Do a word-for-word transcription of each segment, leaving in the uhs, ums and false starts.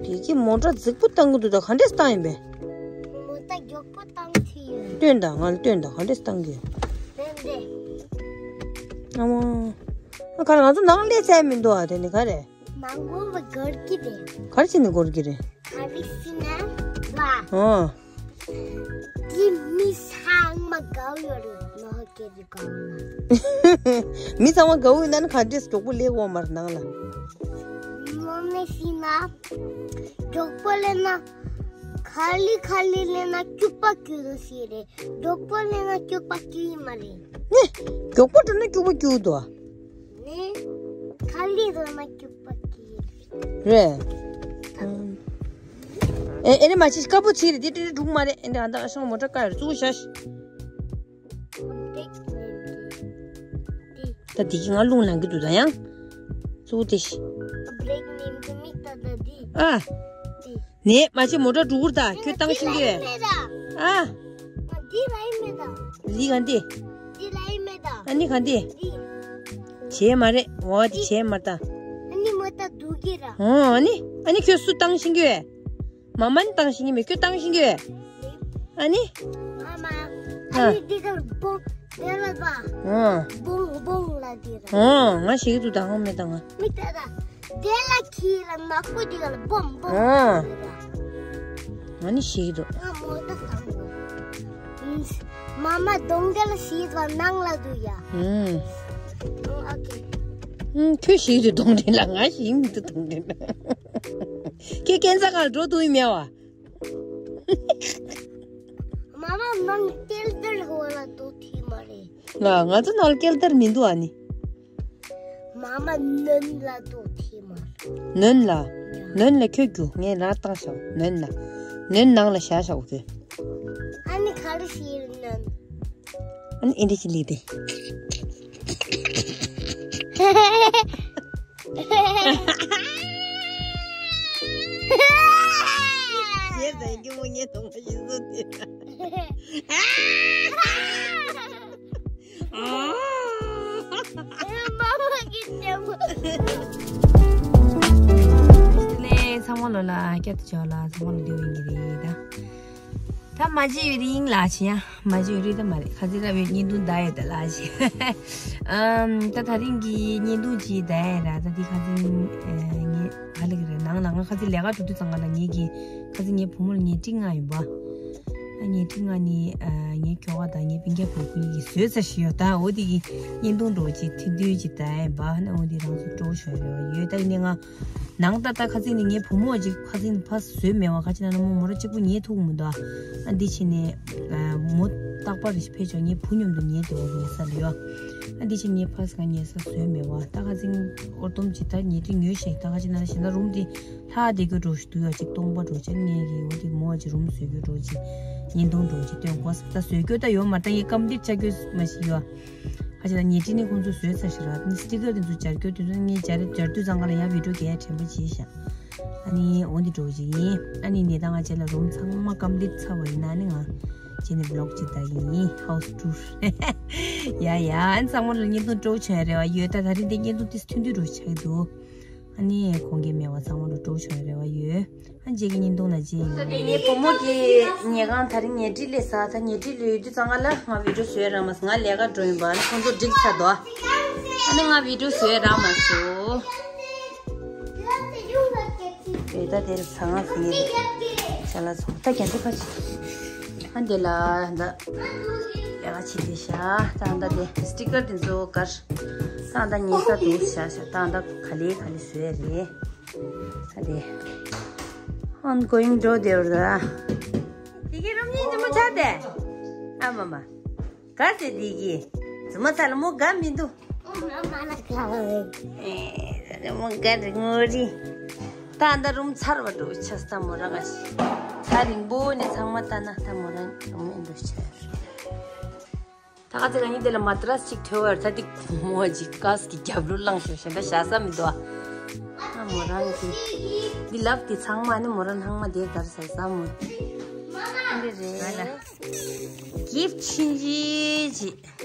དེ་གི་མོ་ཊ་རྫིག་པོ་བཏང་གི་འདུག་ད་ག་འདྲས་བཏང་ཡིན་པས། མོ་ཊ་མགྱོགས་པོ་བཏང་ཐུབ་ཡོད། སྟོན་དང་ང་ལ་སྟོན་དང་ག་འདྲས་བཏང་གི་ཡོད། ལན་ཏེ། ཨ་མ། ཨ་ག་རེ་ང་ཚོ་ནང་སླེབས་ཚར་མི་འདུག་ཨ་དེ་ནི་ག་རེ། མང་པོ་བ་གར་གི་རེད། ག་རེ་བྱས་ནས་གར་གི་རེད། ག་རེ་ཟེར་ན་ལ། ཨོ། འདི་མི་ཚང་མ་དགའ་ཡོད་རེད་ནོ་ཀེ་རི་གང་ན། མི་ཚང་མ་དགའ་ཡོད་ན་ནི་ག་འདྲས་མགྱོགས་པོ་སླེབས་འོང་མར་ནང་ལ། ངོ་མ་ཤི་ན། མགྱོགས་པོ་སླེབས་ན། ག་ལེ་ག་ལེ་སླེབས་ན་སྐྱུག་པ་སྐྱུག་རོ་ཞིག་རེད། མགྱོགས་པོ་སླེབས་ན་སྐྱུག་པ་སྐྱུག་ཡིན་མ་རེད། ནི། མགྱོགས་པོ་འགྲོ་ན་སྐྱུག་པ་སྐྱུག་འདུག་ནི། ག་ལེ་འགྲོ་ན་སྐྱུག་པ་སྐྱུག་ཡིན་རེད། ཨེ་ཨེ་ནི་མ་ཅིག་དཀར་པོ་ཅིག་རེད་དེ་དེ་འགྲུག་མ་རེད། ཨེ་འདྲ་ཨ་ད་ཨ་ཤང་མོ་ཊ་དཀར་རེད་བཙུགས་བཞག་ད་དེ་གི་ང་རླུང་ལངས་ཀྱི་འདུག་ད་ཡང་། གཙོ་བོ་དེ་ཤི། བྷི་རེག་མིན་གི་མིག་ལྟ་ད་དེ། ཨ། དེ། ནས་མ་ཆེ་མོ་ཊ་འགྲོ་གུར་ད་ཁྱོད་བཏང་ཤིང་གི། ཨ། དེ་ལ་ཡིན་མེད་ད། ལི་ག་འདི། དེ་ལ་ཡིན་མེད་ད། ཨ་ནི་ག་འདི། དེ། བྱས་མ་རེད་འོ་དེ་བྱས་མ་ད། ཨ་ནི་མོ་ཊ་འདུག་གི་ར། འོ་ཨ་ནི་ཨ་ནི་ཁྱོད་སུ་བཏང་ཤིང་གི། མ་མ་ནི་བཏང་ཤེས་ཀྱི་མེད་ཁྱོད་བཏང་ཤེས་ཀྱི་ཡོད། ཨ་ནི། མ་མ། ཨ་ནི་འདི་གར་བོང་དེ་ལ་བ། ཨ། བོང་བོང་ལ་འདི་ལ། ཨ་ང་ཤེས་ཀྱི་འདུག་ད་ཧང་མེད་ད་ང་། མི་ལྟ་ད། དེ་ལ་ཁྱི་ལ་ནག་པོ་འདི་གར་བོང་བོང་ཨ། ལ་འདི་ལ། ང་ནི་ཤེས་ཀྱི་འདུག་ང་མོ་ད་བཏང་གོ། མ་མ་གདོང་དེ་ལ་ཤེས་པ་ནང་ལ་འདུག་ཡ། ཨ། ཨ་ཨོ་ཁེ། ཨ་ཁྱོད་ཤེས་ཀྱི་འདུག་གདོང་དེ་ལ་ང་ཤེས་ཀྱི་འདུག་གདོང་དེ་ལ། ཁྱེད་ཁྱེད་ཚང་ང་འགྲོ་འདུག་ཡིན་མེད་བ། མ་མ་ནང་སྐལ་ལྡན་ཧོ་ལ་འདུག་ཐི་མ་རེད། ང་ང་ཚོ་ནང་ལ་སྐལ་ལྡན་མི་འདུག་ཨ་ནི། མ་མ་ནོན་ལ་འདུག་ཐི་མ་རེད། ནོན་ལ། ནོན་ལ་ཁྱོད་རྒྱུ་ངས་ར་བཏང་ཤག་ནོན་ལ། ནོན་ནང་ལ་བཞག་ཤག་གི། ཨ་ནི་ག་རེ་ཤེས་ནོན། ཨ་ནི་ཨེ་འདྲ་ཅིག་ལི་དེ། ཡེ་ཟ་གི་མོ་ངའི་གདོང་པ་ཞིག་བཟོ་དེ། མ་མ་གི་ལྕམ། ནས་ཚང་མ་ལོ་ལ་སྐྱབས་བཅོལ་ལ་ཚང་མ་ལོ་འདི་བའི་གི་རེད་ད། ད་མ་བརྗེད་ཡོད་རིང་ལ་བྱེད་ཡ། མ་བརྗེད་ཡོད་རིང་ད་མ་རེད། ཁ་ཚིག་ར་བའི་བརྙན་ཐུང་ད་ཡོད་ད་ལ་བྱེད། ཨམ། ད་ད་རིང་གི་བརྙན་ཐུང་ཅིག་ད་ཡོད་ར། ད་འདི་ཁ་ཚིག་ངས་ག་ལེ་གི་རེད་ནང་ལ་ང་ཁ་ཚིག་ལས་ཀ་འགྲོ་དུས་ཙང་ང་ལ་ངེད་ཀྱི་ཁ་ཚིག་ངའི་བུ་མོ་ལ་ཉལ་ཁྲི་ལྔ་ཡིན་པ། ཨ་ཉལ་ཁྲི་ལྔ་ནི་ཨ་ངའི་ཁྱོ་ག་དང་ངའི་སྤུན་ཀྱག་བུ་ཁོ་གཉིས་ཀྱིས་བཟོས་ཚར་ཞིག་ཡོད་ད། འོ་དེ་གི་བརྙན་ཐུང་འགྲོ་ཅིག་ཐུང་ཐུང་ཅིག་ད་ཡོད་པ་ན། འོ་དེ་རང་ཚོ་སྤྲོ་བོ་བྱུང་རེད་བ་ཡོད་ད། ཡིན་ནའི་ང་ནང་ད་ལྟ་ཁ་ཚིག་ནི་ངའི་བུ་མོ་ཅིག་ཁ་ཚིག་ནི་ཕར་བཟོས་མེད་བ། ཁ་ཅིག་ན་ན་མོ་མོ་ར་གཅིག་པུ་ཉལ་ཐུབ་མི་འདུག་ཨ་འདི་ཕྱིན་ནས་མོ་རྟག་པར་ཕེབས་ཆོག་ངའི་བུ་མཉམ་དུ་ཉལ་དེ་བ་ཉལ་ས་ལ་ཡོད། ཨ་འདི་ཕྱིན་ངས་ཕར་སྒང་ཉལ་ས་བཟོས་མེད་བ། ད་ཁ་ཚིག་ཨོར་སྟོམ་ཅིག་ད་ཉལ་ཁྲི་ཉོས་ཤིག་ད་ཁ་ཅིག་ན་ན་ཞེ་ན་རུམ་དེ་ལྷག་བསྡད་རྒྱུ་འགྲོ་ཞིག་འདུག་ཡ། ཅིག་སྟོང་པ་འགྲོ་ཅན་ངས་ཀྱི་འོ་དེ་མོ་ཅིག་རུམ་བཟོས་རྒྱུ་འགྲོ་ཅིག་བརྙན་ཐུང་འགྲོ་ཅིག་སྟོན་དགོས་ད། བཟོས་རྒྱུ་ད་ཡོད་མ་རེད་ད། ངས་ཀམ་པི་ལིཊ་བྱ་རྒྱུ་མ་ཞིག་ཡོད། ཁ་ཅིག་ལ་ཉལ་ཁྲི་ནི་ཁོང་ཚོས་བཟོས་ཚར་ཞིག་ར། ནི་སི་ཊི་ཀར་དེ་ཚོ་སྦྱར་རྒྱུ་དེ་ཚོ་ངས་སྦྱར་སྦྱར་དུས་ཙང་ག་ལ་ཡང་བི་ཌིའོ་གས་དྲན་པ་བྱས་ཤག་ཨ་ནི་འོ་འདི་འགྲོ་གི་ཡིན། ཨ་ནི་ནི་ད་ང་རྗེས་ལ་རུམ་ཚང་མ་ཀམ་པི་ལིཊ་ཚར་བ་ཡིན་ན་ནི་ང་རྗེས་ནས་བི་ལོག་ཅིག་ད་གི་ཡིན། ཧའུ་སི་ཊུར། ཡ་ཡ། ཨ་ནི་ཚང་མ་ལ་བརྙན་ཐུང་སྤྲོ་བོ་བྱུང་ཡ་རེད་བ་ཡོད། ད་ད་རིང་འདི་བརྙན་ཐུང་ཏིས་ཐུང་ཐུང་འགྲོ་ཆགས་འདུག་ཨ་ནི་ཁོང་གི་མེད་བ་ཚང་མ་ལ་སྤྲོ་བོ་བྱུང་ཡ་རེད་བ་ཡོད། ཨ་རྗེས་ཀྱི་བརྙན་ཐུང་ལ་མཇལ་ཡོང་། ངའི་བུ་མོ་གི་ཉལ་ཁང་ད་རིང་ཉལ་ཁྲི་ལས་ས་ད་ཉལ་ཁྲི་ལས་ཡོད་དུས་ཙང་ང་ལ་ང་བི་ཌིའོ་བཟོས་རག་མ་སོང་། ང་ལས་ཀ་འགྲོ་ཡིན་པ་ཨ་ནི་ཁོང་ཚོ་འགྲིག་ཚར་འདུག་ཨ་ནི་ང་བི་ཌིའོ་བཟོས་རག་མ་སོང་། ཡོད་ད་དེར་ཟ་ང་ཟ་ངེས་རེད། ཤ་ལ་ཚོང་ད་རྒྱ་མཚོ་ཁ་ཆེ། ཨ་འདི་ལ་ད་ལས་ཀ་བྱེད་དེ་ཤ་ད་ད་དེ་སི་ཊི་ཀར་དེ་ཚོ་དཀར་ད་ད་ཉལ་ས་འདུག་ཤ་ཤ་ད་ད་ག་ལེ་ག་ལེ་བཟོས་རེད། ཨ་དེ། ongoing འགྲོ་བསྡད་ཡོད་རེད། དེ་གའི་རུམ་གཉིས་འདི་མོ་ཆགས་ཏེ། ཨ་མ་མ། ག་ཟེ་དེ་གི། རྫུན་མ་ཚ་ལ་མོ་དགའ་མི་འདུག་ཨེ། མོ་དགའ་རེད་ངོ་རི། ད་ད་རུམ་ཚར་བ་འགྲོ་ཆགས་ད་མོ་རང་ཨ་ཤི། ཚ་རིང་པོ་ནས་ཚང་མ་ལྟ་ན་ད་མོ་རང་རུམ་ཨེ་འགྲོ་ཆགས། ད་ག་ཚོད་ལ་ནི་དེ་ལ་མ་ཏྲས་ཅིག་ཐོས་བར་ད་དེ་མོ་ཅིག་ཀ་སི་གི་རྒྱབ་ལོ་བླངས་ཤོག་ཞེ་འདྲ་བཞག་ས་མི་འདུག་ཨ་མོ་རང་གི་འདི་ལབ་དེ་ཚང་མ་ནི་མོ་རང་ལྷང་མ་དེ་གར་ཟ་ས་མོ་འདི་རེད། གིབ་ཆིན་ཅི་ཅི་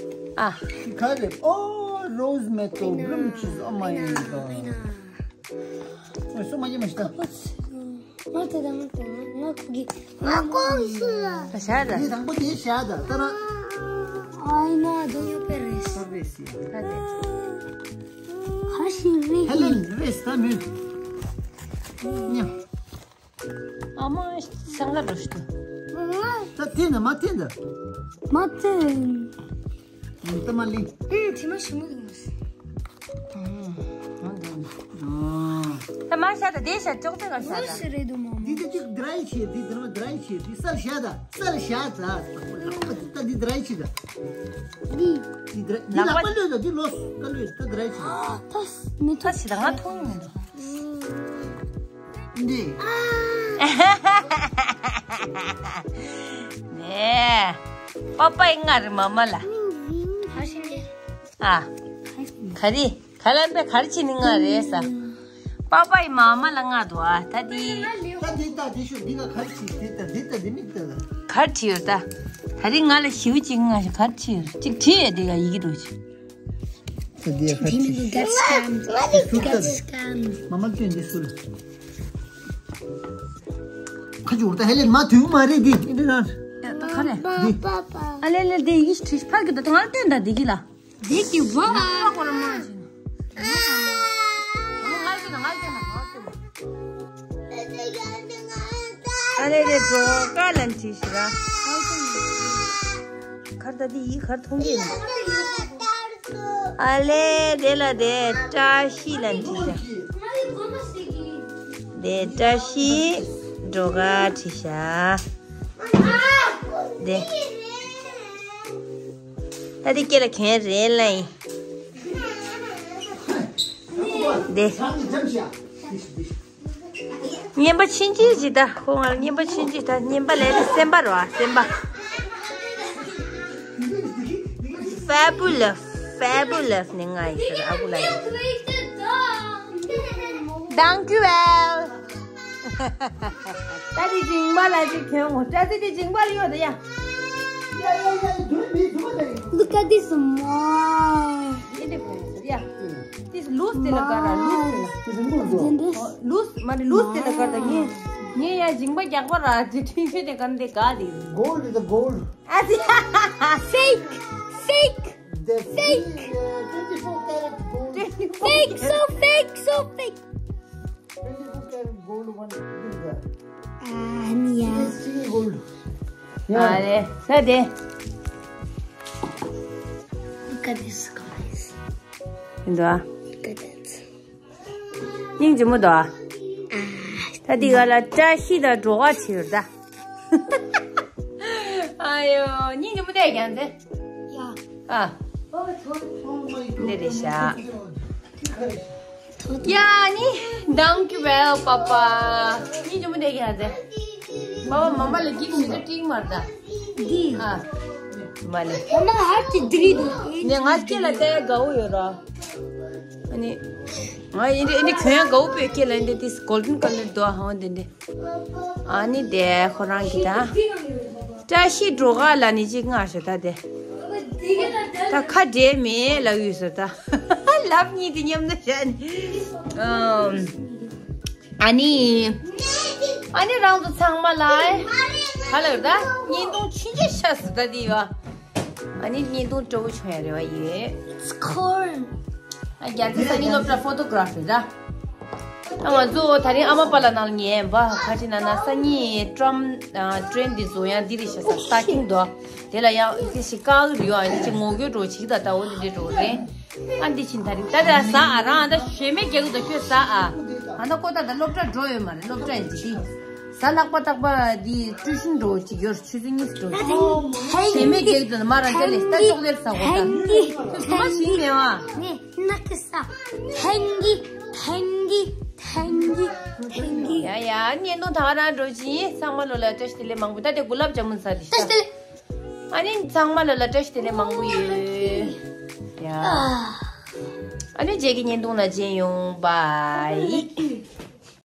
ཨ། ཁ་རེ་ཨོ་རོ་ཛི་མེ་ཏོ་གྲུམ་ཆི་ཨ་མ་ཡིན་ད། ཨོ་སོ་མ་ཡིན་མ་ཤི་ད། ང་དེ་དང་ང་དང་ང་ཁུ་གི་ང་ཀོ་ཤི་ལ། ད་བཞག་ད། དེ་དང་པོ་དེ་བཞག་ད་ད་ར། ཨ་ཡིན་ན་དེ་ཡོད་པའི་རེད། ད་རེད་སི། ད་དེ། ཁ་ཤི་རེད། ཧེ་ལེན་རེད་ད་མིན། ཉ། ཨ་མ་སང་ལ་འགྲོ་ཤི་ད། ད་འཐེན་ད་མ་འཐེན་ད། མ་འཐེན། ཨུམ། ད་མ་ལི། ཨུམ། དེ་མ་ཞིམ་མོ་འདུག་ཨུམ། ཨ། ད་མ་ཤ་ད་དེ་ཤ་ཅོག་ཙེ་ག་ཤ་ད། ཤི་རེད་འདུག་མ་མ། འདི་ད་ཅིག་ཌ་རའི་བྱེད། འདི་ད་མ་ཌ་རའི་བྱེད། འདི་སལ་ཤ་ད། སལ་ཤ་ད། ད་འདི་ཌ་རའི་བྱེད་ད། འདི། འདི་ཌ་རའི་བྱེད། འདི་ལག་པ་ལོས་ད། འདི་ལོས་ད། ལོས་ད་ཌ་རའི་བྱེད། ད་མི་ཐོག་ཤི་ད་ང་མཐོང་མི་འདུག་འདི། ནས། པ་པའི་ང་རེད་མ་མ་ལ། ཨ། ག་རེ། ག་ལ་པའི་ག་རེ་བྱེད་ནི་ང་རེད་ས། པ་པའི་མ་མ་ལ་ང་འདུག་ཨ། ད་འདི། ད་འདི་ད་འདི་ཤོད། འདི་ལ་ག་རེ་བྱེད། འདི་ད་འདི་ད་འདི་མིག་ད་ལ། ག་རེ་བྲིས་ཡོད་ད། ད་རིང་ང་ལ་ཞིབ་ཅིག་ང་ག་རེ་བྲིས་ཡོད། འདི་ལ་ཡི་གེ་འདུག་ཅིག་ད་འདི་ཡ་ཁ་ཅིག That's scam. That's scam. མ་མ་སྐྱོན་འདི་སུ་ལ། ཁ་ཅིག་འུར་ད་ཧེ་ལེ་མ་དུས་མ་རེད་འདི་འདི་རང་། ད་ཁ་རེ། འདི། ཨ་ལེ་ལེ་འདི་ཡིག་ཁྲིས་ཕར་གི་ད་ཐང་ལ་སྟོན་ད་འདི་གི་ལ། འདི་གི་ཝ། ང་གོ་ལ་མ་ཞིག་ང་ལ་སྟོན་ད་ང་ལ་སྟོན་ད་ང་ལ་སྟོན་ད། ཨ་ལེ་རེ་འགྲོ་ཀ་ལན་ཁྲིད་ཤི་ར། གར་ད་དེ་ཡིག་གར་མཐོང་གི་ཡིན། ཨ་ལེ་དེ་ལ་དེ་བཀྲ་ཤིས་ལན་ཁྲིད་ཤ། དེ་བཀྲ་ཤིས་འགྲོ་ཀ་ཁྲིད་ཤ། དེ། ད་དེ་སྐེ་ལ་གྱོན་རེད་ལ་ཡིན། དེ། རྔན་པ་ཕྱིན་ཅི་ཅི་ད། ཁོ་ང་ལ་རྔན་པ་ཕྱིན་ཅི་ད། རྔན་པ་ལས་ནི་སེམས་པ་རོ་ཨ་སེམས་པ། Fabulous, fabulous ནི་ང་ཡི་ཟེར་ཨ་ཁུ་ལ་ཡིན། Thank you well. ད་དེ་ཇིང་པ་ལ་ཅིག་གྱོན་ངོ་། ད་དེ་དེ་ཇིང་པ་ལ་ཡོད་ད་ཡ། Look at this small. དེ་དེ་ཡ། This loose དེ་ལ་ག་ར་loose དེ་ལ། Loose དེ་འདྲ། Loose མ་རེད། Loose དེ་ལ་ག་ར་ད་ངས་ངས་ཡ་ཇིང་པ་རྒྱག་པ་ར་དེ་ཁྲིན་ཆེ་དེ་ག་འདི་ག་དེ། Gold is the gold. Fake, fake. The fake. Twenty-four karat gold. Fake, so fake, so fake. Twenty-four karat gold one is there. ཨ་ནི་ཡ། This is gold. ཨ་རེ་ས་དེ། Look at this, guys. འདུག་ཨ། Look at that. སྙིང་རྗེ་མོ་འདུག་ཨ། ད་འདི་ག་ལ་བཀྲ་ཤིས་དང་འགྲོ་བ་བྱེད་ཡོད་ད། ཨ་ཡོ་སྙིང་རྗེ་མོ་དེ་ཀྱང་དེ། ཡ། ཨ། འདི་རེད་ཤག་ཡ་ནི། Thank you well, Papa. ནི་ཇོ་མོ་དེ་ག་ཡ་དེ། Papa མ་མ་ལ་གིབ་ཞིག་ཏུ་ཏིང་མར་ད། འདི། ཨ། མ་ལེ། མ་མ་ཧར་ཏི་དྲི་དུ། ནི་ང་སྐེ་ལ་ཏེ་དགའ་བོ་ཡོད་ར། ཨ་ནི། ང་ཡིན་དེ་ཨ་ནི་གོན་ཡ་དགའ་བོ་པོའི་སྐེ་ལ་འདི་ཏིས་golden color དོ་ཧང་དེ་འདི། ཨ་ནི་དེ་ཁོ་རང་གི་ད། བཀྲ་ཤིས་སྒྲོལ་དཀར་ལ་ནི་གཅིག་སྔར་ཞོ་ད་དེ། ད་ཁ་འབྲལ་མེད་ལབ་ཡོད་ཟེར་ད། ལབ་གཉིས་དེ་མཉམ་དུ་བྱས་ནི། ཨམ། ཨ་ནི། ཨ་ནི་རང་ཚོ་ཚང་མ་ལ། ག་ལ་ཡོད་ད། བརྙན་ཐུང་ཆུང་ཆུང་ཤ་ཟེར་ད་དེ་ཡོད། ཨ་ནི་བརྙན་ཐུང་སྤྲོ་བོ་བྱུང་ཡ་རེ་བ་ཡོད། It's corn. ཨ་རྒྱལ་རྩེ་སང་ཉིན་སློབ་གྲྭ་ཕོ་ཏོ་གྷ་ར་ཕི་རེད་ད། ཨ་ང་ཚོ་ད་རིང་ཨ་མ་པ་ལ་ནང་ལ་ཉལ་བ་ཁ་ཅིག་ན་ན་སང་ཉིན་ཀྲམ་ཨ་ཀྲེན་འདི་བཟོ་ཡང་འདི་རེད་ཤག་ས་སྟ་ཀིང་དོ། དེ་ལ་ཡང་དེ་ཞིག་ཀག་རེད་ཡོད། ཨ་འདི་ཅིག་ངོ་རྒོལ་འགྲོ་ཅིག་ད་ད་འོ་འདི་འདྲ་འགྲོ་རེད། ཨ་འདི་ཕྱིན་ད་རིང་ད་ད་ཟ་ཨ་རང་ཨ་ད་ཞེ་མེད་རྒྱག་གི་འདུག་ཁྱོད་ཟ་ཨ། ཨ་ད་ཀོ་ད་ད་སློབ་གྲྭ་འགྲོ་ཡོད་མ་རེད། སློབ་གྲྭ་ཡིན་ཅིག་དེ། ཟ་ལྷག་པ་ཏག་པ་འདི་ཀྲུའུ་ཤིན་འགྲོ་ཅིག་ཡོད། ཆུ་ཚོད་གཉིས་སུ་འགྲོ་ཅིག་ཞེ་མེད་རྒྱག་གི་འདུག་མ་རང་དེ་ལས་ད་ཅོག་ལེར་ཟ་གོ་ད། ཁྱོད་ཟ་མ་ཞིག་མེད་བ། ནི་ནག་གི་ས། ཐེང་གི་ཐེང་གི་ཐེང་གི། ཡ་ཡ་བརྙན་ཐུང་ད་ག་རང་འགྲོ་ཅིག་ཚང་མ་ལོ་ལ་བཀྲ་ཤིས་བདེ་ལེགས་མང་པོ། ད་དེ་གུ་ལབ་ཇ་མུན་ཟ་དེ་ཤ། བཀྲ་ཤིས་བདེ་ལེགས། ཨ་ནི་ཚང་མ་ལ་ལ་བཀྲ་ཤིས་བདེ་ལེགས་མང་པོ་ཡོད། ཡ། ཨ་ནི་རྗེས་ཀྱི་བརྙན་ཐུང་ལ་མཇལ་ཡོང་། བཱའི།